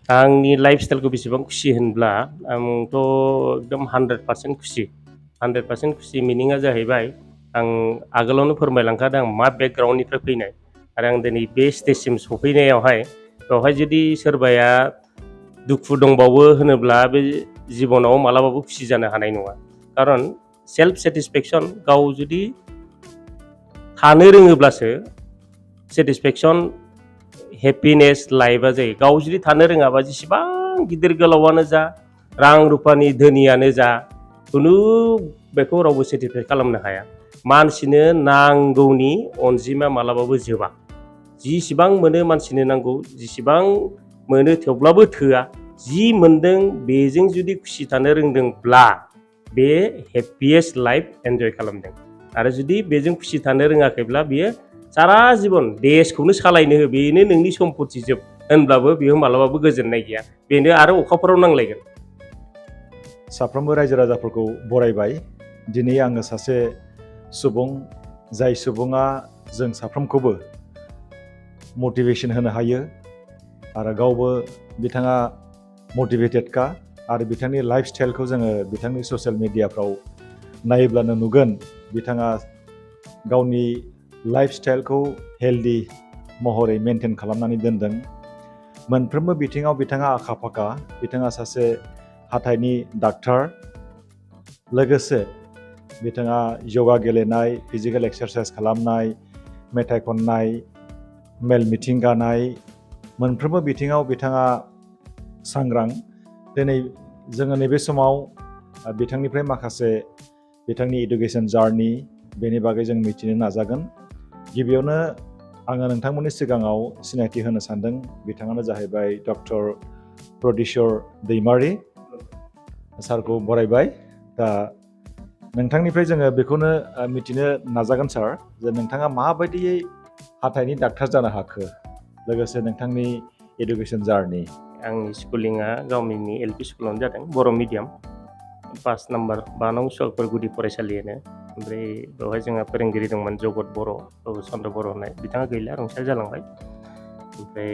आंनि लाइफ स्टाइलखौ बेसेबां खुसि होनब्ला आंथ' एकदम 100% खुसि 100% खुसि मिनिङा जाहैबाय आं आगोलावनो फोरमायलांखादों आं मा बेकग्राउन्डनिफ्राय फैनाय आरो आं दिनै बे स्टेजसिम सफैनायावहाय बेवहाय जुदि सोरबाया दुखु दंबावो होनोब्ला बे जिबनाव मालाबाबो खुसि जानो हानाय नङा खारन सेल्फ सेटिसफेक्सन गाव जुदि थानो रोङोब्लासो सेटिसफेक्सन हेपिनेस लाइफआ जायो गाव जुदि थानो रोङाबा जेसेबां गिदिर गोलावानो जा रां रुपानि धोनियानो जा खुनु बेखौ रावबो सेटिसफाइ खालामनो हाया मानसिनो नांगौनि अनजिमा मालाबाबो जोबा जिसिबां मोनो मानसिनो नांगौ जिसिबां मोनो थेवब्लाबो थोआ जि मोनदों बेजों जुदि खुसि थानो रोंदोंब्ला बे हेपिएस्ट लाइफ एन्जय खालामदों आरो जुदि बेजों खुसि थानो रोङाखैब्ला बियो सारा जीवन देशखौनो सालायनो हो बेनो नोंनि सम्पति जोब होनब्लाबो बियो मालाबाबो गोजोननाय गैया बेनो आरो अखाफोराव नांलायगोन साफ्रोमबो रायजो राजाफोरखौ बरायबाय दिनै आङो सासे सुबुं जाय सुबुङा जों साफ्रोमखौबो मटिभेसन होनो हायो आरो गावबो बिथाङा मटिभेटेडखा आरो बिथांनि लाइफ स्टाइलखौ जोङो बिथांनि ससियेल मिडियाफ्राव नायोब्लानो नुगोन बिथाङा गावनि लाइफ स्टाइलखौ हेल्दी महरै मेनटेन खालामनानै दोनदों मोनफ्रोमबो बिथिङाव बिथाङा आखा फाखा बिथाङा सासे हाथाइनि डाक्टार लोगोसे बिथाङा योगा गेलेनाय फिजिकेल एक्सारसाइज खालामनाय मेथाइ खननाय मेल मिटिं गानाय मोनफ्रोमबो बिथिङाव बिथाङा सांग्रां दिनै जोङो नैबे समाव बिथांनिफ्राय माखासे बिथांनि एडुकेसन जार्नि बेनि बागै जों मिथिनो नाजागोन गिबियावनो आङो नोंथांमोननि सिगाङाव सिनायथि होनो सानदों बिथाङानो जाहैबाय डक्टर प्रदिस्वर दैमारी सारखौ बरायबाय दा नोंथांनिफ्राय जोङो बेखौनो मिथिनो नाजागोन सार जे नोंथाङा माबायदियै हाथाइनि डाक्टार जानो हाखो लोगोसे नोंथांनि एडुकेसन जार्नि आंनि स्कुलिंआ गावनि एलपि स्कुलावनो जादों बर' मिडियाम 5 नम्बर 5 नं सकफोर गुदि फरायसालियानो ओमफ्राय बेवहाय जोंहा फोरोंगिरि दंमोन जगत बर' चन्द्र बर' होननाय बिथाङा गैला रुंसारि जालांबाय ओमफ्राय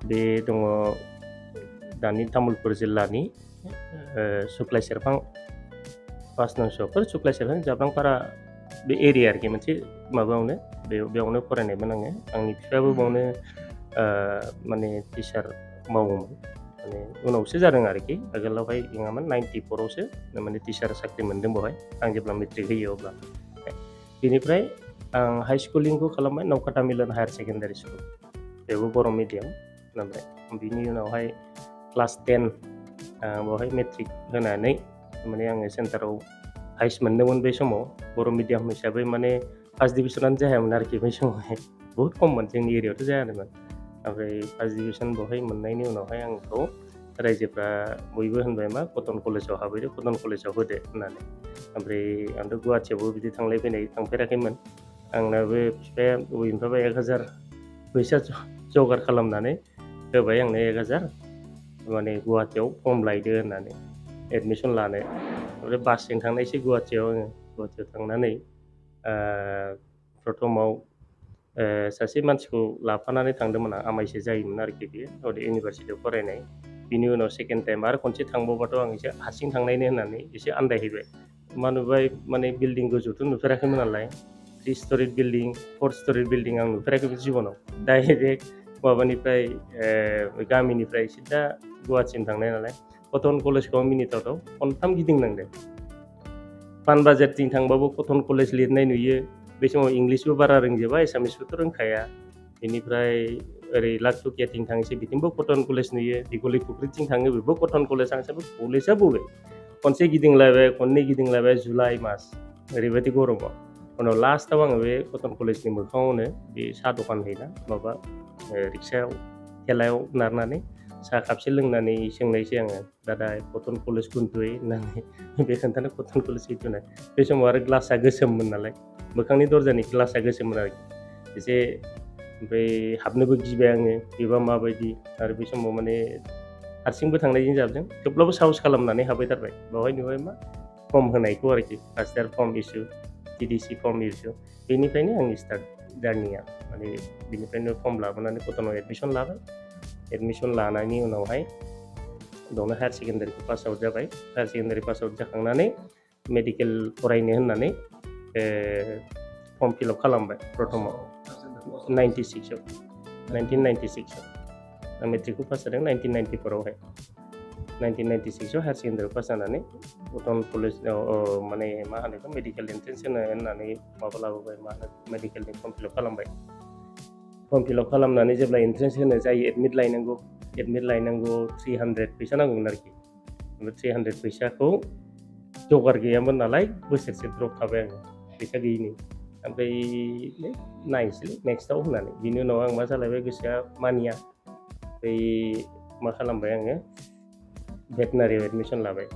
बे दङ दानि तामुलपुर जिल्लानि सुक्लाय सेरफां 5 नं सकफोर सुक्लाय सेरफां जाब्रांपारा बे एरिया आरोखि मोनसे माबायावनो बेयावनो फरायनायमोन आङो आंनि बिफायाबो बावनो माने टिचार मावोमोन माने उनावसो जादों आरोखि आगोलावहाय नङामोन 94आवसो माने टिचार साख्रि मोन्दों बेवहाय आं जेब्ला मेट्रिक होयो अब्ला बेनिफ्राय आं हाई स्कुलिंखौ खालामबाय नौकाटा मिलन हायार सेकेन्डारि स्कुल बेबो बर' मिडियाम ओमफ्राय बिनि उनावहाय क्लास 10 बेवहाय मेट्रिक होनानै माने आङो सेन्टाराव हाइस्ट मोनदोंमोन बे समाव बर' मिडियाम हिसाबै माने फार्स्ट डिभिसनानो जायामोन आरोखि बै समावहाय बहुत खममोन जोंनि एरियायावथ' जायानोमोन ओमफ्राय फार्स्ट डिभिसन बेवहाय मोननायनि उनावहाय आंखौ रायजोफ्रा बयबो होनबाय मा कटन कलेजाव हाबहैदो कटन कलेजाव होदो होननानै ओमफ्राय आंथ' गुवाहाटियावबो बिदि थांलाय फैनाय थांफेराखैमोन आंनाबो बिफाया बबेनिफ्रायबा 1000 फैसा जगार खालामनानै होबाय आंनो 1000 माने गुवाहाटियाव फर्म लायदो होननानै एडमिसन लानो ओमफ्राय बासजों थांनायसै गुवाहाटियाव आङो गुवाहाटियाव थांनानै प्रथमाव सासे मानसिखौ लाफानानै थांदोंमोन आं आमायसो जायोमोन आरोखि बियो अदे इउनिभारसिटियाव फरायनाय बिनि उनाव सेकेन्ड टाइम आरो खनसे थांबावबाथ' आं एसे हारसिं थांनायनो होननानै एसे आन्दायहैबाय मा नुबाय माने बिल्डिं गोजौथ' नुफेराखैमोन नालाय 3 स्टरि बिल्डिं 4 स्टरि बिल्डिं आं नुफेराखैमोन जिबनाव डाइरेक्ट माबानिफ्राय गामिनिफ्राय सिदा गुवाहाटिसिम थांनाय नालाय कटन कलेजखौ मिनिथावथाव खनथाम गिदिंनांदों पानबाजारथिं थांबाबो कटन कलेज लिरनाय नुयो बे समाव इंलिसबो बारा रोंजोबा एसामिसबोथ' रोंखाया बेनिफ्राय ओरै लाखटकियाथिं थांसै बिथिंबो कटन कलेज नुयो दिगलि फुख्रिथिं थाङो बेबो कटन कलेज आं सानबाय कलेजआ बबे खनसे गिदिंलायबाय खननै गिदिंलायबाय जुलाइ मास ओरैबायदि गरमाव उनाव लास्टआव आङो बे कटन कलेजनि मोखाङावनो बे साहा दखान होयोना माबा रिक्सायाव थेलायाव नारनानै साहा कापसे लोंनानै सोंनायसै आङो दादा कटन कलेज कुन्टुयै होननानै बे खोन्थानो कटन कलेज हैथुनाय बे समाव आरो ग्लासआ गोसोममोन नालाय मोखांनि दरजानि ग्लासआ गोसोममोन आरोखि एसे ओमफ्राय हाबनोबो गिबाय आङो बेबा माबायदि आरो बे समाव माने हारसिंबो थांनायजों जाबजों थेवब्लाबो साहस खालामनानै हाबहैथारबाय बेवहाय नुबाय मा फर्म होनायखौ आरोखि first year form issue TDC form issue बेनिफ्रायनो आंनि स्टार्ट जार्निया माने बेनिफ्रायनो फर्म लाबोनानै कटनाव एडमिसन लाबाय एडमिसन लानायनि उनावहाय बेयावनो हायार सेकेन्डारिखौ पास आउट जाबाय हायार सेकेन्डारि पास आउट जाखांनानै मेडिकेल फरायनो होननानै फर्म फिलआप खालामबाय प्रथमाव 1996 आं मेट्रिकखौ पास जादों 1994आवहाय 1996आव हायार सेकेन्डारि पास जानानै कटन कलेजाव माने मा होनो बेखौ मेडिकेल एन्ट्रेन्स होननानै माबा लाबोबाय मा होनो मेडिकेलनि फर्म फिलआप खालामबाय फर्म फिलआप खालामनानै जेब्ला एन्ट्रेन्स होनो जायो एडमिट लायनांगौ 300 फैसा नांगौमोन आरोखि ओमफ्राय 300 फैसाखौ जगार गैयामोन नालाय बोसोरसे द्रप थाबाय आङो फैसा गैयिनि ओमफ्राय नायनोसै नेक्स्टआव होननानै बिनि उनाव आं मा जालायबाय गोसोआ मानिया ओमफ्राय मा खालामबाय आङो भेटेनारियाव एडमिसन लाबाय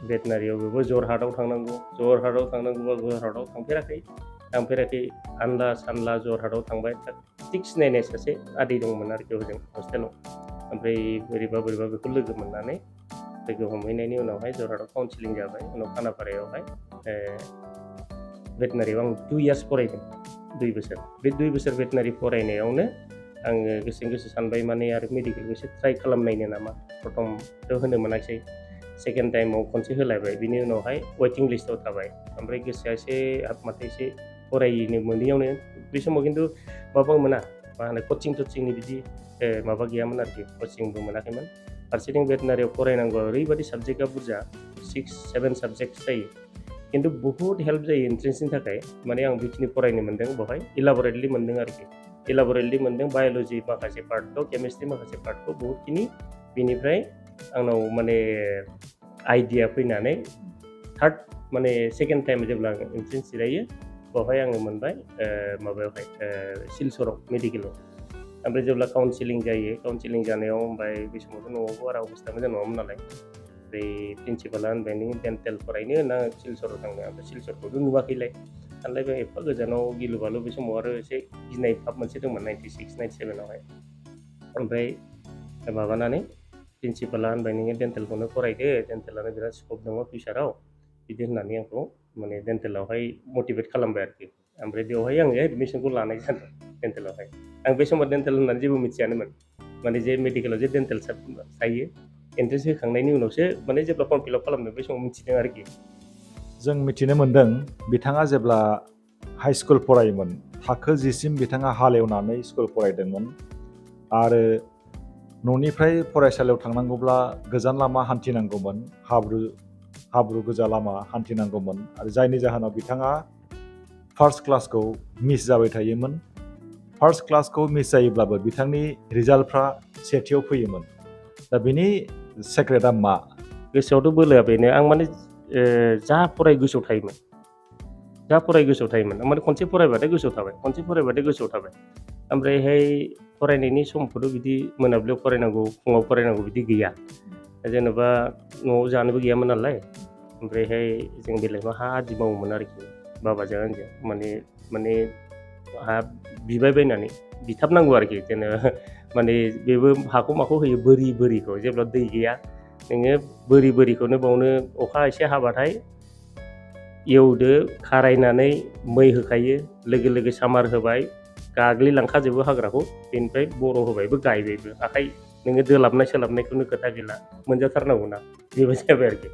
भेटेनारियाव बेबो जरहाटआव थांनांगौ जरहाटआव थांफेराखै आनला सानला जरहाटआव थांबाय थिग सिनायनाय सासे आदै दंमोन आरोखि हजों हस्टेलाव ओमफ्राय बोरैबा बेखौ लोगो मोननानै लोगो हमहैनायनि उनावहाय जरहाटआव काउन्सिलिं जाबाय उनाव खानापारायावहाय भेटेनारियाव आं 2 इयार्स फरायदों 2 बोसोर बे 2 बोसोर भेटेनारि फरायनायावनो आङो गोसो सानबाय माने आरो मेडिकेलखौ एसे ट्राइ खालामनायनो नामा प्रथमथ' होनो मोनाखिसै सेकेन्ड टाइमाव खनसे होलायबाय बिनि उनावहाय वेटिं लिस्टआव थाबाय ओमफ्राय गोसोआ एसे हाबमाथाय एसे फरायनो मोनैयावनो बे समाव खिन्थु माबा मोना मा होनो कचिंनि बिदि माबा गैयामोन आरोखि कचिंबो मोनाखैमोन फारसेथिं भेटेनारियाव फरायनांगौ ओरैबायदि साबजेक्टआ बुरजा 6-7 साबजेक्ट जायो खिन्थु बहुत हेल्प जायो एन्ट्रेन्सनि थाखाय माने आं बेखिनि फरायनो मोन्दों बेवहाय इलाबरेटलि मोन्दों आरोखि इलाबरेटलि मोन्दों बाय'लजि माखासे पार्टखौ केमिस्ट्रि माखासे पार्टखौ बहुतखिनि बिनिफ्राय आंनाव माने आइडिया फैनानै थार्ड माने सेकेन्ड टाइम जेब्ला आं एन्ट्रेन्स जिरायो बेवहाय आङो मोनबाय माबायावहाय सिलचराव मेडिकेलाव ओमफ्राय जेब्ला काउन्सिलिं जानायाव ओमफ्राय बे समावथ' न'आवबो बारा अबस्था मोजां नङामोन नालाय ओमफ्राय प्रिन्सिपाला होनबाय नों डेन्टेल फरायनो ना सिलचराव थांनो ओमफ्राय सिलचरखौथ' नुवाखैलाय सानलायबाय एफा गोजानाव गिलु बालु बे समाव आरो एसे गिनाय भाब मोनसे दंमोन 96-97आवहाय ओमफ्राय माबानानै प्रिन्सिपाला होनबाय नोङो डेन्टेलखौनो फरायदो डेन्टेलानो बिराद स्कप दङ फिउचाराव बिदि होननानै आंखौ माने डेन्टेलावहाय मटिभेट खालामबाय आरोखि ओमफ्राय बेवहाय आङो एडमिसनखौ लानाय जादों डेन्टेलावहाय आं बे समाव डेन्टेल होननानै जेबो मिथियानोमोन माने जे मेडिकेलाव जे डेन्टेल थायो एन्ट्रेन्स होखांनायनि उनावसो माने जेब्ला फर्म फिलआप खालामदों बे समाव मिथिदों आरोखि जों मिथिनो मोन्दों बिथाङा जेब्ला हाइ स्कुल फरायोमोन थाखो 10सिम बिथाङा हालेवनानै स्कुल फरायदोंमोन आरो न'निफ्राय फरायसालियाव थांनांगौब्ला गोजान लामा हान्थिनांगौमोन हाब्रु गोजा लामा हान्थिनांगौमोन आरो जायनि जाहोनाव बिथाङा फार्स्ट क्लासखौ मिस जाबाय थायोमोन फार्स्ट क्लासखौ मिस जायोब्लाबो बिथांनि रिजाल्टफ्रा सेथियाव फैयोमोन दा बेनि सेक्रेटआ मा गोसोआवथ' बोलोआ बेनो आं माने जा फराय गोसोआव थायोमोन माने खनसे फरायबाथाय गोसोआव थाबाय ओमफ्रायहाय फरायनायनि समखौथ' बिदि मोनाबिलियाव फरायनांगौ फुङाव फरायनांगौ बिदि गैया जेनेबा न'आव जानोबो गैयामोन नालाय ओमफ्रायहाय जों बेलेगाव हा आदि मावोमोन आरोखि बाबाजों आंजों माने हा बिबाय बायनानै बिथाबनांगौ आरोखि जेनेबा माने बेबो हाखौ माखौ होयो बोरिखौ जेब्ला दै गैया नोङो बोरिखौनो बावनो अखा एसे हाबाथाय एवदो खारायनानै मै होखायो लोगो सामार होबाय गाग्लिलांखाजोबो हाग्राखौ बेनिफ्राय बर' होबायबो गायबायबो आखाइ नोङो दोलाबनाय सोलाबनायखौनो खोथा गैला मोनजाथारनांगौ ना बेबायदि जाबाय आरोखि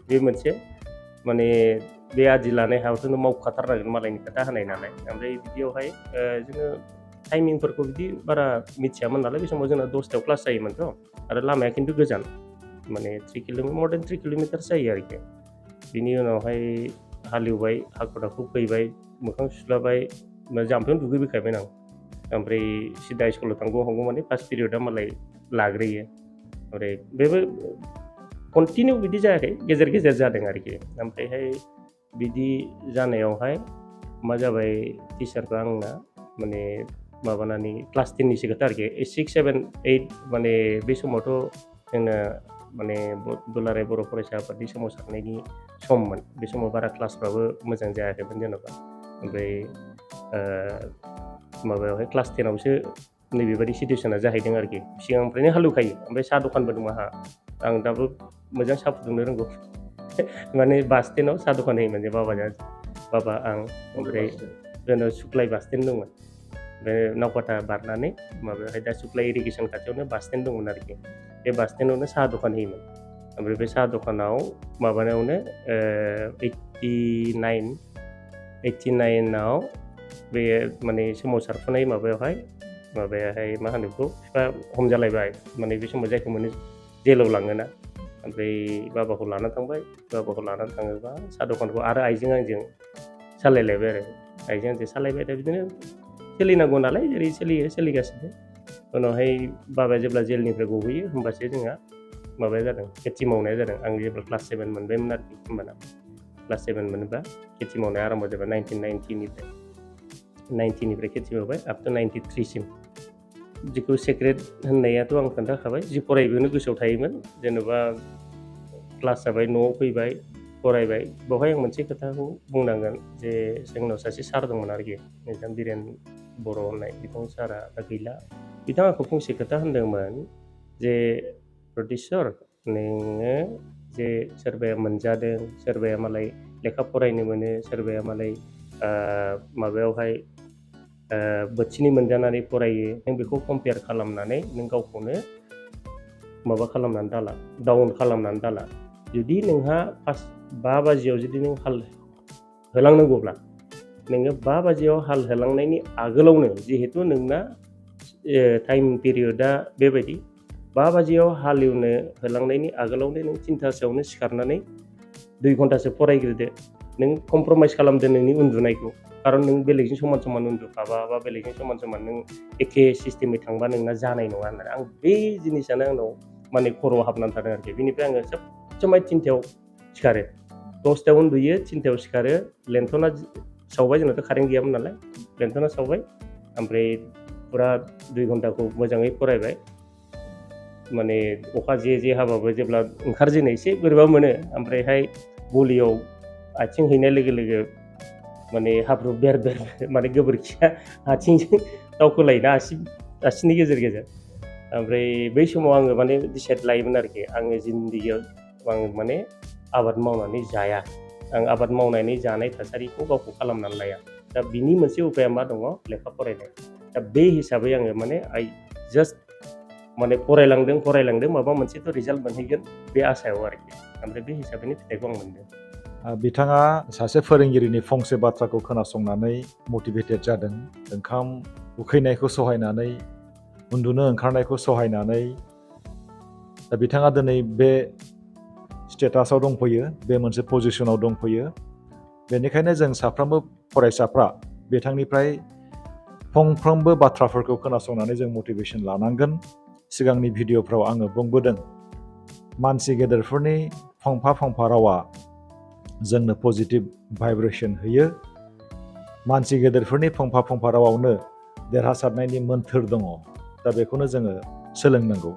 बे मोनसे माने बे आदि लानाय हायावथ' मावखाथारनांगोन मालायनि खोथा होनाय नालाय ओमफ्राय बिदियावहाय जोङो टाइमिंफोरखौ बिदि बारा मिथियामोन नालाय बे समाव जोंना 10टायाव क्लास जायोमोनथ' आरो लामाया खिन्थु गोजान माने 3 more than 3 किल'मिटार जायो आरोखि बिनि उनावहाय हालेवबाय हाखु दाखु फैबाय मोखां सुस्लाबाय जाम्फैयावनो दुगैबोखायमोन आं ओमफ्राय सिदा स्कुलाव थांगौ माने फार्स्ट पिरियडआ मालाय लाग्रोयो ओमफ्राय बेबो कन्टिनिउ बिदि जायाखै गेजेर जादों आरोखि ओमफ्रायहाय बिदि जानायावहाय मा जाबाय टिचारखौ आंना माने माबानानै क्लास 10निसो खोथा आरोखि 6, 7, 8 माने बे समावथ' जोंना माने दुलाराय बर' फरायसा आफादनि सोमावसारनायनि सममोन बे समाव बारा क्लासफ्राबो मोजां जायाखैमोन जेनेबा ओमफ्राय माबायावहाय क्लास 10आवसो नैबेबायदि सिटुवेसना जाहैदों आरोखि सिगांनिफ्रायनो हालेवखायो ओमफ्राय साहा दखानबो दं आंहा आं दाबो मोजां साहा फुदुंनो रोंगौ माने बास स्टेन्डआव साहा दखान होयोमोन जे बाबा आं ओमफ्राय जोंनाव सुक्लाय बास स्टेन्ड दंमोन बे नावकाटा बारनानै माबायावहाय दा सुख्लाय इरिगेसन खाथियावनो बास स्टेन्ड दंमोन आरोखि बे बास स्टेन्डआवनो साहा दखान होयोमोन ओमफ्राय बे साहा दखानाव माबानायावनो 89आव बे माने सोमावसारफुनाय माबायाहाय मा होनो बेखौ बिफा हमजालायबाय माने बे समाव जायखौ मोनो जेलाव लाङोना ओमफ्राय बाबाखौ लाना थांबाय बाबाखौ लानानै थाङोबा साहा दखानखौ आरो आइजों आंजों सालायलायबाय आरो आइजों आंजों सालायबाय दा बिदिनो सोलिनांगौ नालाय जेरै सोलिगासिनो उनावहाय बाबाया जेब्ला जेलनिफ्राय गबोयो होमबासो जोंहा माबाया जादों खेथि मावनाया जादों आं जेब्ला क्लास 7 मोनबायमोन आरोखि होमबाना क्लास 7 मोनोबा खेथि मावनाया आराम्भ जाबाय 1990निफ्राय खेथि मावबाय आप टु 93 सिम जिखौ सेक्रेट होननायाथ' आं खोन्थाखाबाय जि फरायबोनो गोसोआव थायोमोन जेनेबा क्लास जाबाय न'आव फैबाय फरायबाय बेवहाय आं मोनसे खोथाखौ बुंनांगोन जे जोंनाव सासे सार दंमोन आरोखि नोंथां बिरेन बर' होननाय बिथां सारा दा गैला बिथाङा आंखौ फंसे खोथा होनदोंमोन जे प्रदिस्वर नोङो जे सोरबाया मोनजादों सोरबाया मालाय लेखा फरायनो मोनो सोरबाया मालाय माबायावहाय बोथिनै मोनजानानै फरायो नों बेखौ कम्पेयार खालामनानै नों गावखौनो माबा खालामनानै दाला डाउन खालामनानै दाला जुदि नोंहा 5 बाजियाव जुदि नों हाल होलांनांगौब्ला नोङो 5 बाजियाव हाल होलांनायनि आगोलावनो जिहेतु नोंना टाइम पिरियडा बेबायदि 5 बाजियाव हालेवनो होलांनायनि आगोलावनो नों 3थासोआवनो सिखारनानै 2 घन्टासो फरायग्रोदो नों कमप्रमाइस खालामदो नोंनि उन्दुनायखौ खारन नों बेलेगजों समान उन्दुखाबा बा बेलेगजों समान नों एखे सिस्टेमै थांबा नोंना जानाय नङा होननानै आं बे जिनिसानो आंनाव माने खर'आव हाबनानै थादों आरोखि बेनिफ्राय आङो सब समाय 3थायाव सिखारो 10थायाव उन्दुयो 3थायाव सिखारो लेन्थना सावबाय जोंनाथ' कारेन्ट गैयामोन नालाय लेन्थना सावबाय ओमफ्राय पुरा 2 घन्टाखौ मोजाङै फरायबाय माने अखा जे हाबाबो जेब्ला ओंखारजेनो एसे बोरैबा मोनो ओमफ्रायहाय गलियाव आथिं हैनाय लोगो लोगो माने हाब्रु बेर माने गोबोरखिया आथिंजों दावखोलायोना आसिनि गेजेर ओमफ्राय बै समाव आङो माने डिसाइड लायोमोन आरोखि आङो जिन्दगियाव आं माने आबाद मावनानै जाया आं आबाद मावनानै जानाय थासारिखौ गावखौ खालामनानै लाया दा बिनि मोनसे उपाया मा दङ लेखा फरायनाय दा बे हिसाबै आङो माने आइ जास्ट माने फरायलांदों माबा मोनसेथ' रिजाल्ट मोनहैगोन बे आसायाव आरोखि ओमफ्राय बे हिसाबैनो फिथाइखौ आं मोनदों बिथाङा सासे फोरोंगिरिनि फंसे बाथ्राखौ खोनासंनानै मटिभेटेड जादों ओंखाम उखैनायखौ सहायनानै उन्दुनो ओंखारनायखौ सहायनानै दा बिथाङा दिनै बे स्टेटासाव दंफैयो बे मोनसे पजिशनाव दंफैयो बेनिखायनो जों साफ्रोमबो फरायसाफ्रा बिथांनिफ्राय फंफ्रोमबो बाथ्राफोरखौ खोनासंनानै जों मटिभेसन लानांगोन सिगांनि भिडिअफ्राव आङो बुंबोदों मानसि गेदेरफोरनि फंफा रावा जोंनो पजिटिभ भाइब्रेसन होयो मानसि गेदेरफोरनि फंफा रावावनो देरहासारनायनि मोन्थोर दङ दा बेखौनो जोङो सोलोंनांगौ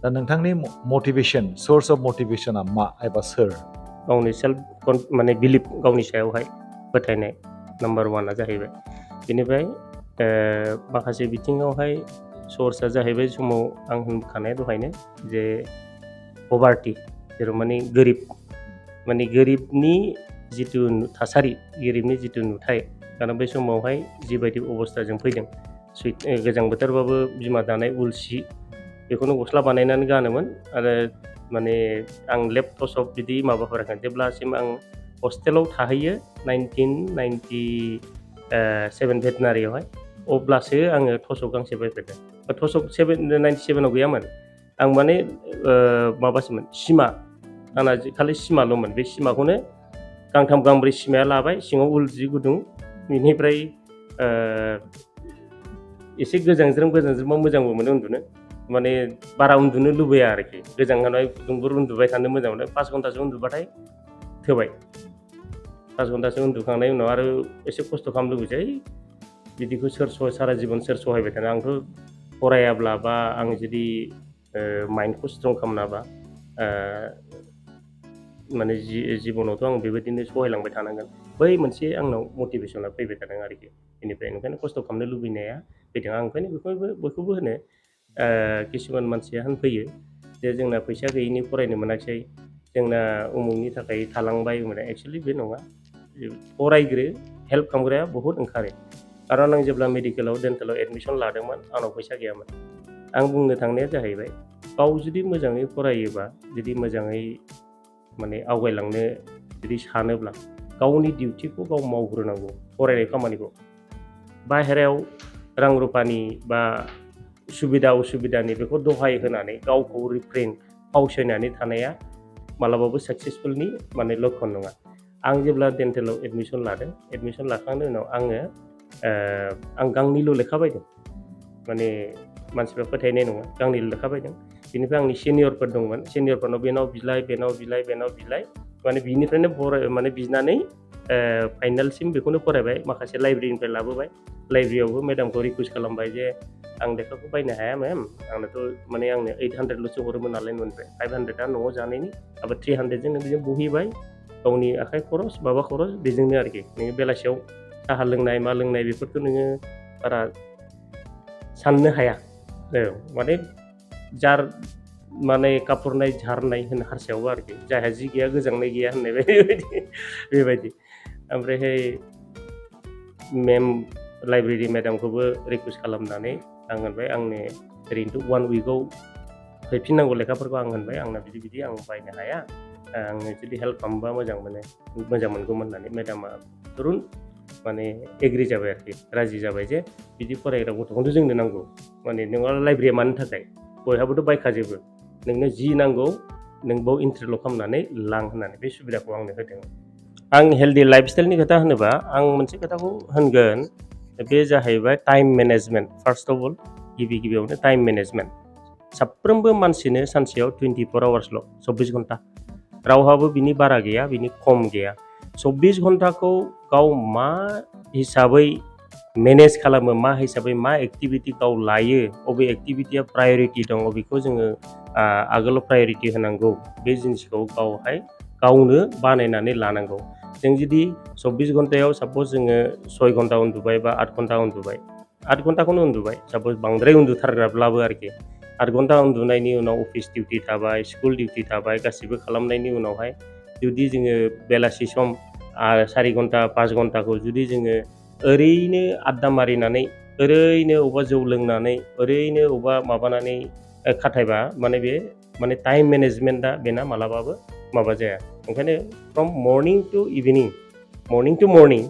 दा नोंथांनि मटिभेसन सोर्स अफ मटिभेसना मा एबा सोर गावनि सेल्फ माने बिलिभ गावनि सायावहाय फोथायनाय नाम्बार 1आ जाहैबाय बेनिफ्राय माखासे बिथिङावहाय सर्सआ जाहैबाय समाव आं होनखानाय दहायनो जे पभार्टि जेराव माने गोरिबनि जिथु थासारि गोरिबनि जिथु नुथाय खारन बे समावहाय जिबायदि अबस्थाजों फैदों गोजां बोथोरबाबो बिमा दानाय उल सि बेखौनो गस्ला बानायनानै गानोमोन आरो माने आं लेप टसप बिदि माबाफोराखै जेब्लासिम आं हस्टेलाव थाहैयो 1997 भेटनारियावहाय अब्लासो आङो टसक गांसे बायफेरदों टसक 97आव गैयामोन आं माने माबासोमोन सिमा आंना खालि सिमाल'मोन बे सिमाखौनो गांथाम गांब्रै सिमाया लाबाय सिङाव उल जि गुदुं बेनिफ्राय एसे गोजांज्रोमबा मोजांबो मोनो उन्दुनो माने बारा उन्दुनो लुबैया आरोखि गोजांनानै दुंबुर उन्दुबाय थानो मोजां मोनो 5 घन्टासो उन्दुबाथाय थोबाय 5 घन्टासो उन्दुखांनायनि उनाव आरो एसे खस्थ' खालामनो लुबैसै बिदिखौ सारा जिबन सोर सहायबाय थानो आंथ' फरायाब्ला बा आं जुदि माइन्डखौ स्ट्रं खालामनाबा माने जिबनावथ' आं बेबायदिनो सहायलांबाय थानांगोन बै मोनसे आंनाव मटिभेसना फैबाय थादों आरोखि बेनिफ्राय ओंखायनो खस्थ' खालामनो लुबैनाया फैदों आं ओंखायनो बयखौबो होनो किसुमान मानसिया होनफैयो जे जोंना फैसा गैयिनि फरायनो मोनाखिसै जोंना उमुखनि थाखाय थालांबाय एक्सुवेलि बे नङा फरायग्रो हेल्प खालामग्राया बहुद ओंखारो खारन आं जेब्ला मेडिकेलाव डेन्टेलाव एडमिसन लादोंमोन आंनाव फैसा गैयामोन आं बुंनो थांनाया जाहैबाय गाव जुदि मोजाङै फरायोबा जुदि मोजाङै माने आवगायलांनो जुदि सानोब्ला गावनि डिउटिखौ गाव मावग्रोनांगौ फरायनाय खामानिखौ बाहेरायाव रां रुपानि बा सुबिदा उसुबिदानि बेखौ दहाय होनानै गावखौ रिफ्रेन फावसायनानै थानाया मालाबाबो साक्सेसफुलनि माने लक्षन नङा आं जेब्ला डेन्टेलाव एडमिसन लादों एडमिसन लाखांनायनि उनाव आं गांनैल' लेखा बायदों माने मानसिफ्रा फोथायनाय नङा गांनैल' लेखा बायदों बिनिफ्राय आंनि सिनियरफोर दंमोन सिनियरफोरनाव बेनाव बिलाइ माने बिनिफ्रायनो माने बिनानै फाइनालसिम बेखौनो फरायबाय माखासे लाइब्रेरिनिफ्राय लाबोबाय लाइब्रेरियावबो मेडामखौ रिकुवेस्ट खालामबाय जे आं लेखाखौ बायनो हाया मेम आंनोथ' माने आंनो 800ल'सो हरोमोन नालाय न'निफ्राय 500आ न'आव जानायनि आरो 300जों नों बोहैबाय गावनि आखाइ खरस माबा खरस बेजोंनो आरोखि नोङो बेलासियाव साहा लोंनाय मा लोंनाय बेफोरखौ नोङो बारा साननो हाया माने जार माने कापुरनाय झारनाय होनो हारसायावबो आरोखि जायहा जि गैया गोजांनाय गैया होननाय बेबायदि ओमफ्रायहाय मेम लाइब्रेरि मेडामखौबो रिकुवेस्ट खालामनानै आं होनबाय आंनो ओरैनोथ' 1 उइकआव हैफिननांगौ लेखाफोरखौ आं होनबाय आंना बिदि आं बायनो हाया आंनो जुदि हेल्प खालामबा मोजां मोनगौमोन होननानै मेडामा तुरुन माने एग्रि जाबाय आरोखि राजि जाबाय जे बिदि फरायग्रा गथ'खौथ' जोंनो नांगौ माने नोंहा लाइब्रेरिया मानो थाखाय बयहाबोथ' बायखाजोबो नोंनो जि नांगौ नों बाव इन्ट्रिल' खालामनानै लां होननानै बे सुबिदाखौ आंनो होदों आं हेल्दि लाइफस्टाइलनि खोथा होनोबा आं मोनसे खोथाखौ होनगोन बे जाहैबाय time management first of all गिबियावनो टाइम मेनेजमेन्ट साफ्रोमबो मानसिनो सानसेयाव 24 आवार्सल' 24 घन्टा रावहाबो बिनि बारा गैया बिनि खम गैया 24 घन्टाखौ गाव मा हिसाबै मेनेज खालामो मा हिसाबै मा एक्टिभिटि गाव लायो अबे एक्टिभिटिया प्रायरिटि दं अबेखौ जोङो आगोलाव प्रायरिटि होनांगौ बे जिनिसखौ गावनो बानायनानै लानांगौ जों जुदि 24 घन्टायाव साप'ज जोङो 6 घन्टा उन्दुबाय बा 8 घन्टा उन्दुबाय 8 घन्टाखौनो उन्दुबाय साप'ज बांद्राय उन्दुथारग्राब्लाबो आरोखि 8 घन्टा उन्दुनायनि उनाव अफिस डिउटि थाबाय स्कुल डिउटि थाबाय गासिबो खालामनायनि उनावहाय जुदि जोङो बेलासि सम 4 घन्टा 5 घन्टाखौ जुदि जोङो ओरैनो आड्डा मारिनानै ओरैनो अबा जौ लोंनानै ओरैनो अबा माबानानै खाथायबा माने टाइम मेनेजमेन्टआ बेना मालाबाबो माबा जाया ओंखायनो फ्रम मर्निं टु मर्निं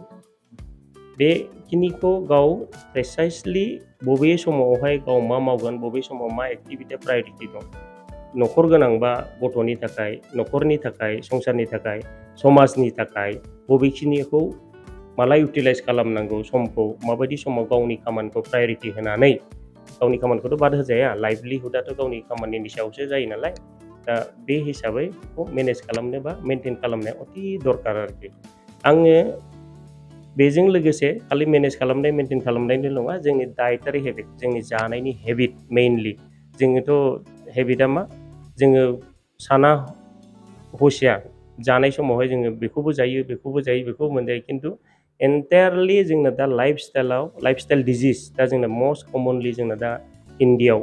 बेखिनिखौ गाव प्रेसाइसलि बबे समावहाय गाव मा मावगोन बबे समाव मा एक्टिभिटिया प्रायरिटि दं न'खर गोनांबा गथ'नि थाखाय न'खरनि थाखाय संसारनि थाखाय समाजनि थाखाय बबेखिनिखौ माला इउटिलाइज खालामनांगौ समखौ माबायदि समाव गावनि खामानिखौ प्रायरिटि होनानै गावनि खामानिखौथ' बाद होजाया लाइभलिहुडआथ' गावनि खामानिनि सायावसो जायो नालाय दा बे हिसाबै बेखौ मेनेज खालामनो बा मेनटेन खालामनाया अति दरकार आरोखि आङो बेजों लोगोसे खालि मेनेज खालामनाय मेनटेन खालामनायल' नङा जोंनि डायेटारि हेबिट जोंनि जानायनि हेबिट मेइनलि जोङोथ' हेबिटआ मा जोङो साना हसिया जानाय समावहाय जोङो बेखौबो जायो बेखौबो मोनजायो खिन्थु एन्टायारलि जोंना दा लाइफस्टाइल डिजिज दा जोंना मस्ट कमनलि जोंना दा इन्डियायाव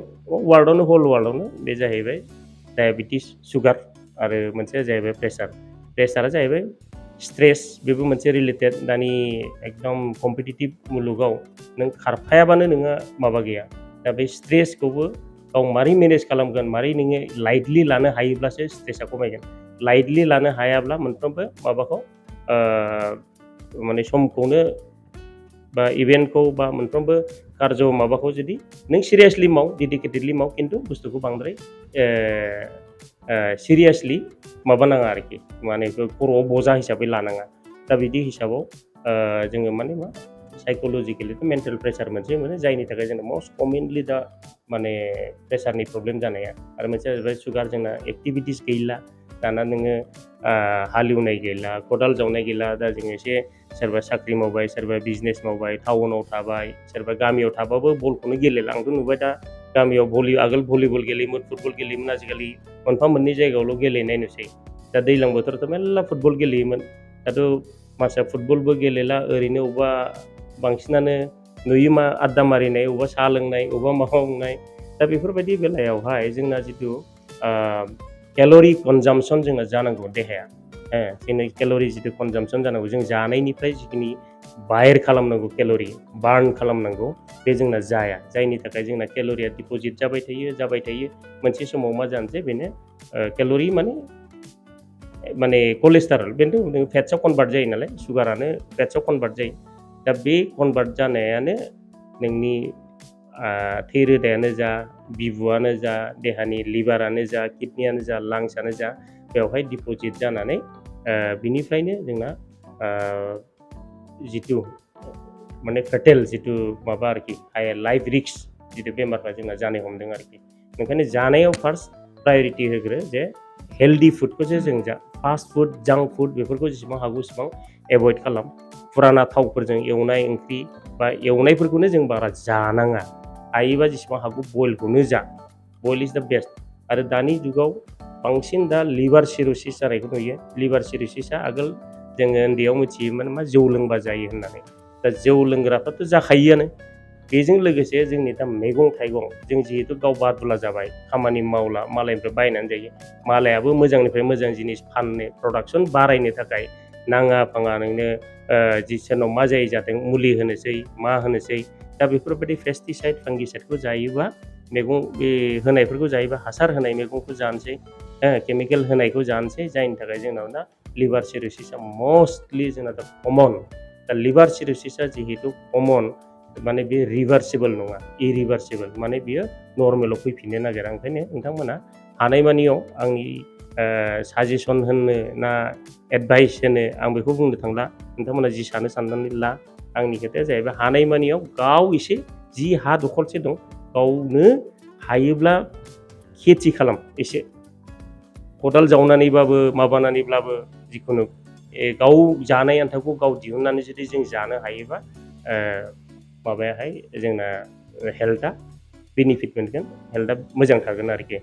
होल वार्ल्डआवनो बे जाहैबाय डायेबेटिस सुगार आरो मोनसेया जाहैबाय प्रेसारा जाहैबाय स्ट्रेस बेबो मोनसे रिलेटेड दानि एकदम कम्पिटिटिभ मुलुगाव नों खारफायाबानो नोङो माबा गैया दा बे स्ट्रेसखौबो गाव मारै मेनेज खालामगोन मारै नोङो लाइटलि लानो हायोब्लासो स्ट्रेसा खमायगोन लाइटलि लानो हायाब्ला मोनफ्रोमबो माबाखौ माने समखौनो बा इभेन्टखौ बा मोनफ्रोमबो कार्ज माबाखौ जुदि नों सिरियासलि माव डेडिकेटेडलि माव खिन्थु बुस्थुखौ बांद्राय सिरियासलि माबानाङा आरोखि माने खर'आव बजा हिसाबै लानाङा दा बिदि हिसाबाव जोङो माने मा साइक'लजिकेलिथ' मेन्टेल प्रेसार मोनसे मोनो जायनि थाखाय जोंना मस्ट कमनलि दा माने प्रेसारनि प्रब्लेम जानाया आरो मोनसेया जाहैबाय सुगार जोंना एक्टिभिटिस गैला दाना नोङो हालेवनाय गैला खदाल जावनाय गैला दा जोङो एसे सोरबा साख्रि मावबाय सोरबा बिजनेस मावबाय टाउनाव थाबाय सोरबा गामियाव थाबाबो बलखौनो गेलेला आंथ' नुबाय दा गामियाव आगोल भलिबल गेलेयोमोन फुटबल गेलेयोमोन आजिखालि मोनफा मोननै जायगायावल' गेलेनाय नुसै दा दैज्लां बोथोरावथ' मेरला फुटबल गेलेयोमोन दाथ' मानसिया फुटबलबो गेलेला ओरैनो अबेबा बांसिनानो नुयो मा आड्डा मारिनाय अबेबा साहा लोंनाय अबेबा माबा मावनाय दा बेफोरबायदि बेलायावहाय जोंना जिथु केल'रि कनजाम्पसन जोंना जानांगौ देहाया जोंनि केल'रि जिथु कनजाम्पसन जानांगौ जों जानायनिफ्राय जिखिनि बाहेर खालामनांगौ केल'रि बार्न खालामनांगौ बे जोंना जाया जायनि थाखाय जोंना केल'रिया डिप'जिट जाबाय थायो मोनसे समाव मा जानोसै बेनो केल'रि माने कलेस्टेरल बेनो फेट्सआव कनभार्ट जायो नालाय सुगारानो फेट्सआव कनभार्ट जायो दा बे कनभार्ट जानायानो नोंनि थै रोदायानो जा बिबुआनो जा देहानि लिभारानो जा किडनियानो जा लांसआनो जा बेवहाय डिप'जिट जानानै बिनिफ्रायनो जोंना जितु माने फेटेल जितु माबा आरोखि लाइफ रिस्क जितु बेमारफ्रा जोंना जानो हमदों आरोखि ओंखायनो जानायाव फार्स्ट प्रायरिटि होग्रो जे हेल्दी फुडखौसो जों फास्ट फुड जांक फुड बेफोरखौ जेसेबां हागौ एसेबां एभयड खालाम फुराना थावफोरजों एवनाय ओंख्रि बा एवनायफोरखौनो जों बारा जानाङा हायोबा जेसेबां हागौ बइलखौनो जा बइल इज द बेस्ट आरो दानि जुगाव बांसिन दा लिभार सिर'सिस जानायखौ नुयो लिभार सिर'सिसआ आगोल जोङो उन्दैयाव मिथियोमोन मा जौ लोंबा जायो होननानै दा जौ लोंग्राफ्राथ' जाखायोआनो बेजों लोगोसे जोंनि दा मैगं थाइगं जों जिहेतु गाव बादुला जाबाय खामानि मावला मालायनिफ्राय बायनानै जायो मालायाबो मोजांनिफ्राय मोजां जिनिस फाननो प्रडाक्सन बारायनो थाखाय नाङा फाङा नोंनो जि सोरनाव मा जायो जाथों मुलि होनोसै मा होनोसै दा बेफोरबायदि पेस्टिसाइड फांगिसाइडखौ जायोबा मैगं बे होनायफोरखौ जायोबा हासार होनाय मैगंखौ जानोसै केमिकेल होनायखौ जानोसै जायनि थाखाय जोंनाव दा लिभार सिर'सिसआ मस्टलि जोंना दा कमन दा लिभार सिर'सिसआ जिहेतु कमन माने बे रिभार्सिबल नङा इरिभार्सिबल माने बियो नर्मेलाव फैफिननो नागिरा ओंखायनो नोंथांमोना हानायमानियाव आंनि साजेसन होनो ना एडभाइस होनो आं बेखौ बुंनो थांला नोंथांमोना जि सानो साननानै ला आंनि खोथाया जाहैबाय हानायमानियाव गाव एसे जि हा दखरसे दं गावनो हायोब्ला खेथि खालाम एसे खदाल जावनानैबाबो माबानानैब्लाबो जिखुनु गाव जानाय आन्थाखौ गाव दिहुननानै जुदि जों जानो हायोबा माबायाहाय जोंना हेल्थआ बेनिफिट मोनगोन हेल्थआ मोजां थागोन आरोखि